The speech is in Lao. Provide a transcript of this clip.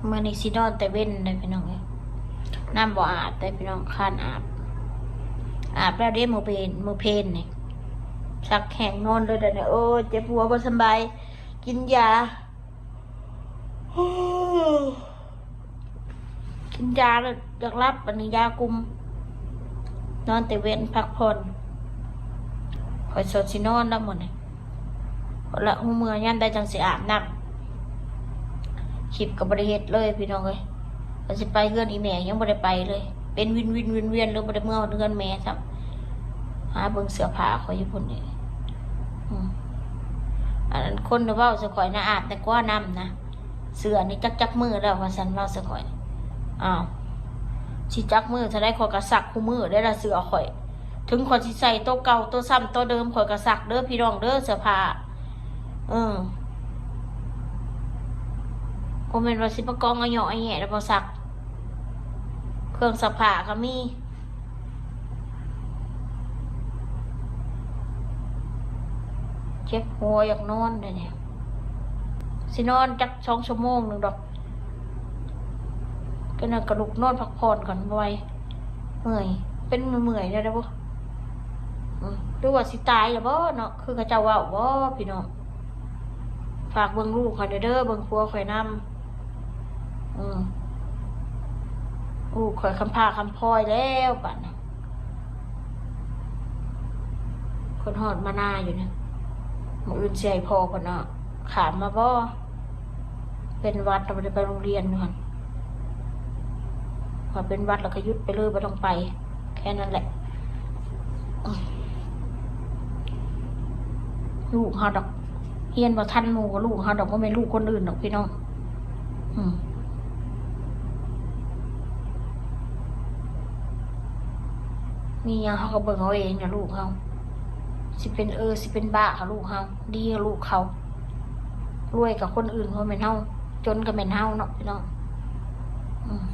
ມື້ນີ້ຊິນອນແຕ່ເວັນເດ້ພີ່ນ້ອງເອີຍ. ນ້ຳບໍ່ອາບເດ້ພີ່ນ້ອງ ຄ້ານອາບ. ອາບແລ້ວເດ້ມື້ເພນ ມື້ເພນນີ້ ຊັກແຫ້ງນອນເລີຍເດ້ອ. ໂອ້ຍ ເຈັບຫົວ ບໍ່ສຳບາຍ ກິນຢາ ກິນຢາແລ້ວຢາກຫຼັບ ອັນນີ້ຢາກຸມ. ນອນແຕ່ເວັນພັກຜ່ອນ. ຂ້ອຍສົດຊິນອນແລ້ວມື້ນີ້ ລະ ຮູ້ເມື່ອຍາມໃດຈັ່ງຊິອາບນ້ຳ. ຄລິບກໍບໍ່ໄດ້ເຮັດເລີຍພີ່ນ້ອງເອີຍ. ວ່າຊິໄປເຮືອນອີ່ແມ່ຍັງບໍ່ໄດ້ໄປເລີຍ. ເປັນວິນໆໆໆ ເລີຍບໍ່ໄດ້ເມືອຮອດເຮືອນແມ່ຊ້ຳ. ຫາເບິ່ງເສື້ອຜ້າຂ້ອຍຢູ່ພຸ້ນນີ້. ອືມ ອັນ ອັນຄົນເວົ້າໃສ່ຂ້ອຍນະ ອາບແຕ່ກວ່ານ້ຳນະ. ເສື້ອນີ້ຈັກ ຈັກມື້ແລ້ວວ່າຊັ້ນ ເວົ້າໃສ່ຂ້ອຍ. ອ້າວ ຊິຈັກມື້ເທົ່າໃດ ຂ້ອຍກໍຊັກຄູ່ມື້ເດ້ລະເສື້ອຂ້ອຍ. ເຖິງຂ້ອຍຊິໃສ່ໂຕເກົ່າ ໂຕຊ້ຳ ໂຕເດີມ ຂ້ອຍກໍຊັກເດີພີ່ນ້ອງເດີ ເສື້ອຜ້າ. ເອີ ບໍ່ແມ່ນວ່າຊິມາກອງອະເຍາະອະແຍະແລ້ວບໍ່ຊັກ. ເຄື່ອງຊັກຜ້າກໍມີ. ເຈັບຫົວຢາກນອນເດ້ນີ້. ຊິນອນຈັກສອງຊົ່ວໂມງໜຶ່ງດອກ. ກໍນັ້ນກໍລຸກນອນພັກຜ່ອນກ່ອນ ບໍ່ໄຫວ ເມື່ອຍ. ເປັນເມື່ອຍແນວໃດບໍ່? ອືມ ຫຼືວ່າຊິຕາຍແລ້ວບໍ່ເນາະ ຄືເຂົາເຈົ້າເວົ້າບໍ່ພີ່ນ້ອງ? ຝາກເບິ່ງລູກຂ້ອຍແດ່ເດີ ເບິ່ງຜົວຂ້ອຍນຳ. ອືມ ລູກຂ້ອຍຄຳພ້າຄຳພອຍແລ້ວບາດນີ້. ເພິ່ນຮອດມານາຢູ່ນະ. ມື້ອື່ນຊິໃຫ້ພໍ່ເພິ່ນເອົາຂ້າມມາບໍ່? ເປັນຫວັດ ບໍ່ໄດ້ໄປໂຮງຮຽນຢູ່ຫັ້ນ. ຖ້າເປັນຫວັດແລ້ວກໍຢຸດໄປເລີຍ ບໍ່ຕ້ອງໄປ ແຄ່ນັ້ນແຫຼະ. ລູກເຮົາດອກ ຮຽນບໍ່ທັນໝູ່ກໍລູກເຮົາດອກ ບໍ່ແມ່ນລູກຄົນອື່ນດອກພີ່ນ້ອງ. ອືມ ມີຫຍັງເຮົາກໍເບິ່ງເອົາເອງນະ ລູກເຮົາ. ຊິເປັນເອີ ຊິເປັນບ້າກໍລູກເຮົາ ດີກໍລູກເຂົາ. ລວຍກໍຄົນອື່ນ ບໍ່ແມ່ນເຮົາ. ຈົນກໍແມ່ນເຮົາເນາະພີ່ນ້ອງ. ອືມ